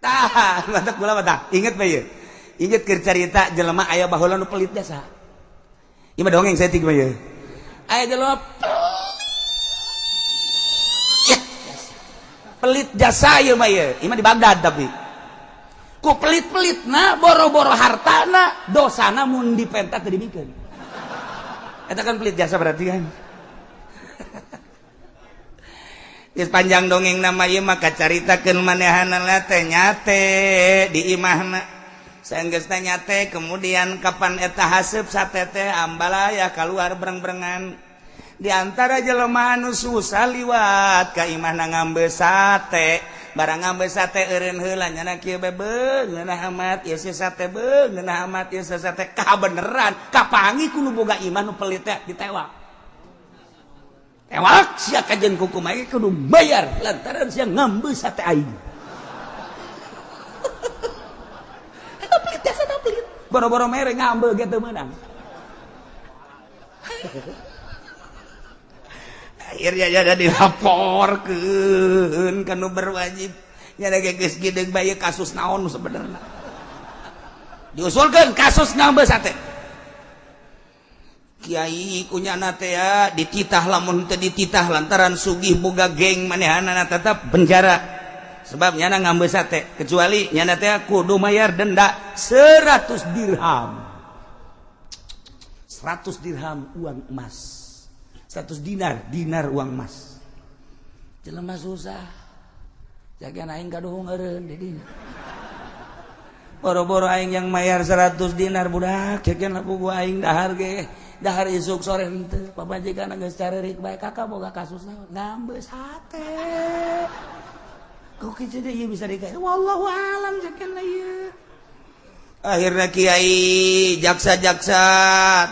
Tah, mantap kula mah tah. Inget bae ieu. Inget keur carita jelema aya baheula nu pelit jasa. Ieu mah dongeng saeutik mah ieu. Aya jelema pelit jasa. Pelit jasa ieu mah ieu. Ieu mah di Baghdad tapi. Ku pelit-pelitna boro-boro hartana, dosana mun dipenta teu dibikeun. Eta kan pelit jasa berarti kan. Geus panjang dongeng nama ieu maka caritakeun manehanana teh nyate di imahna. Saenggeusna nyate kemudian kapan eta haseup sate teh ambalaya kaluar breng-brengan. Di antara jelema anu susah liwat ka imahna ngambe sate. Barang ngambe sate eureun heula nyana kieu bae beung ngeunah amat ieu si sate beung ngeunah amat ieu si sate kabeneran kapangi ku nu boga imah nu pelit teh ditewak. Tewak sia kajen kuku mah kudu bayar lantaran sia ngambe sate aing. Eta pelit jasa pelit. Boro-boro mere ngambe ge teu meunang. Akhirnya jadi dilaporkeun ka nu berwajib. Nya ge geus geudeung bae kasus naon sebenarnya. Diusulkeun kasus ngambe sate. Kiai kunyana teh dititah lamun teu dititah lantaran sugih boga geng manehanana tetap penjara. Sebab nyana ngambe sate kecuali nyana teh kudu mayar denda 100 dirham. 100 dirham uang emas. 100 dinar, dinar uang emas. Jelema susah. Jagan aing kaduhung eureun di dinya. Boro-boro aing yang mayar 100 dinar budak, jagan lapu gua aing dahar ge. Dahar isuk sore henteu, pamajikan geus carerik bae kakak boga kasus naon? Ngambe sate. Kok kitu deui ieu bisa dikae? Wallahu alam jagan ieu. Akhirnya kiai jaksa-jaksa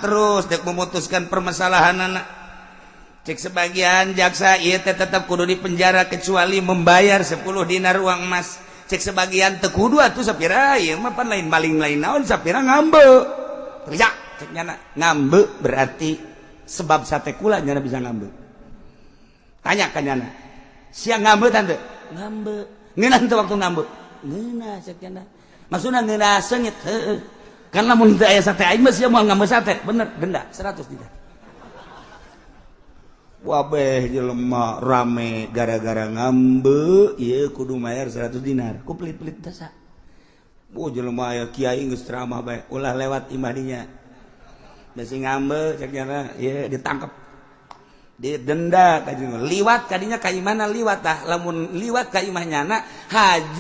terus dek memutuskan permasalahan anak. Cek sebagian jaksa ieu teh tetap kudu di penjara kecuali membayar 10 dinar uang emas. Cek sebagian teu kudu atuh sapira ieu mah pan lain maling lain naon sapira ngambe. Teriak cek nyana ngambe berarti sebab sate kula nyana bisa ngambe. Tanya ka nyana. Sia ngambe tante? Ngambe. Ngeunah teu waktu ngambe? Ngeunah cek nyana. Maksudna ngeunah seungit heueuh. Karena mun teu aya sate aing mah sia moal ngambe sate. Bener denda 100 dinar. Wabeh jelema rame gara-gara ngambe ieu kudu mayar 100 dinar. Ku pelit-pelit dasa. Bu jelema aya kiai geus ceramah bae ulah lewat imah dinya. Bisi ngambe cek nyana ieu ditangkep. Didenda ka liwat kadinya ka imahna liwat tah lamun liwat ka imah nyana haji